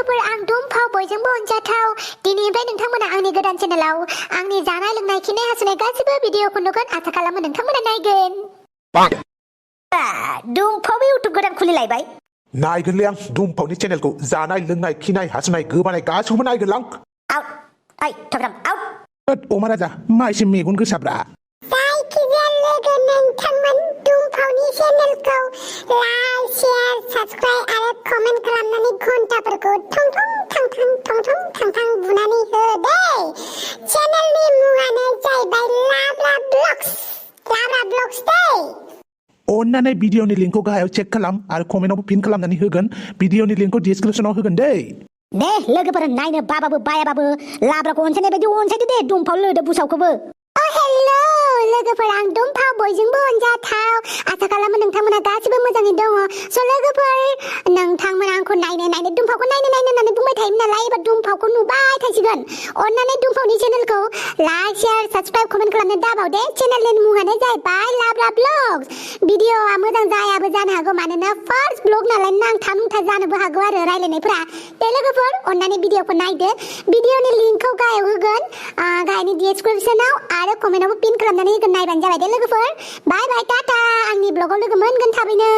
लोगोफोर आं दुमफाव बयजोंबो अनजाथाव दिनैनिफ्राय नोंथांमोना आंनि गोदान चेनेलाव आंनि जानाय लोंनाय खिनाय हासुनाय गासिबो भिडिअखौ नुगोन आसा खालामो नोंथांमोना नायगोन दुमफाव इउट्युब गोदान खुलिलायबाय नायगोनलै आं दुमफावनि चेनेलखौ जानाय लोंनाय खिनाय हासुनाय गोबानाय गासिबो नायगोन आं आउट ओइ थग्राम आउट अमा राजा मा एसे मेगन गोसाब्रा जायखिजाया लोगो नोंथांमोन दुमफावनि चेनेलखौ लाइक शेयार साबस्क्राइब आरो कमेन्ट खालामनानै घन्टाफोरखौ थं थं बुनानै हो दे चेनेलनि मुङानो जाहैबाय लाब्रा ब्लग्स दे अन्नानै भिडिअनि लिंकखौ गाहायाव चेक खालाम आरो कमेन्टआवबो पिन खालामनानै होगोन भिडिअनि लिंकखौ डिसक्रिप्शनाव होगोन दे लोगोफोर नायनो बाबाबो बायाबाबो लाब्राखौ अनसायनाय बायदि अनसायदो दे दुमफाव लोदो बुसावखौबो हेलौ लोगोफोर आं दुमफाव बयजोंबो अनजाथाव आसा खालामो नोंथांमोना गासिबो मोजाङै दङ स' लोगोफोर नोंथांमोना आंखौ नायनो दुमफावखौ नायनो होननानै बुंबाय थायोमोन नालाय एबार दुमफावखौ नुबाय थासिगोन अन्नानै दुमफावनि चेनेलखौ लाइक शेयार साबस्क्राइब कमेन्ट खालामनो दाबाव दे चेनेलनि मुङानो जाहैबाय लाब्रा ब्लग्स भिडिअआ मोजां जायाबो जानो हागौ मानोना फार्स्ट ब्लग नालाय नांथा नुंथा जानोबो हागौ आरो रायलायनायफोरा दे लोगोफोर अन्नानै भिडिअखौ नायदो भिडिअनि लिंकखौ गाहायाव होगोन गाहायनि डिसक्रिप्शनाव आरो कमेन्टआवबो पिन खालामनानै होगोन नायबानो जाबाय दे लोगोफोर बाय बाय टाटा आंनि ब्लगाव लोगो मोनगोन थाबैनो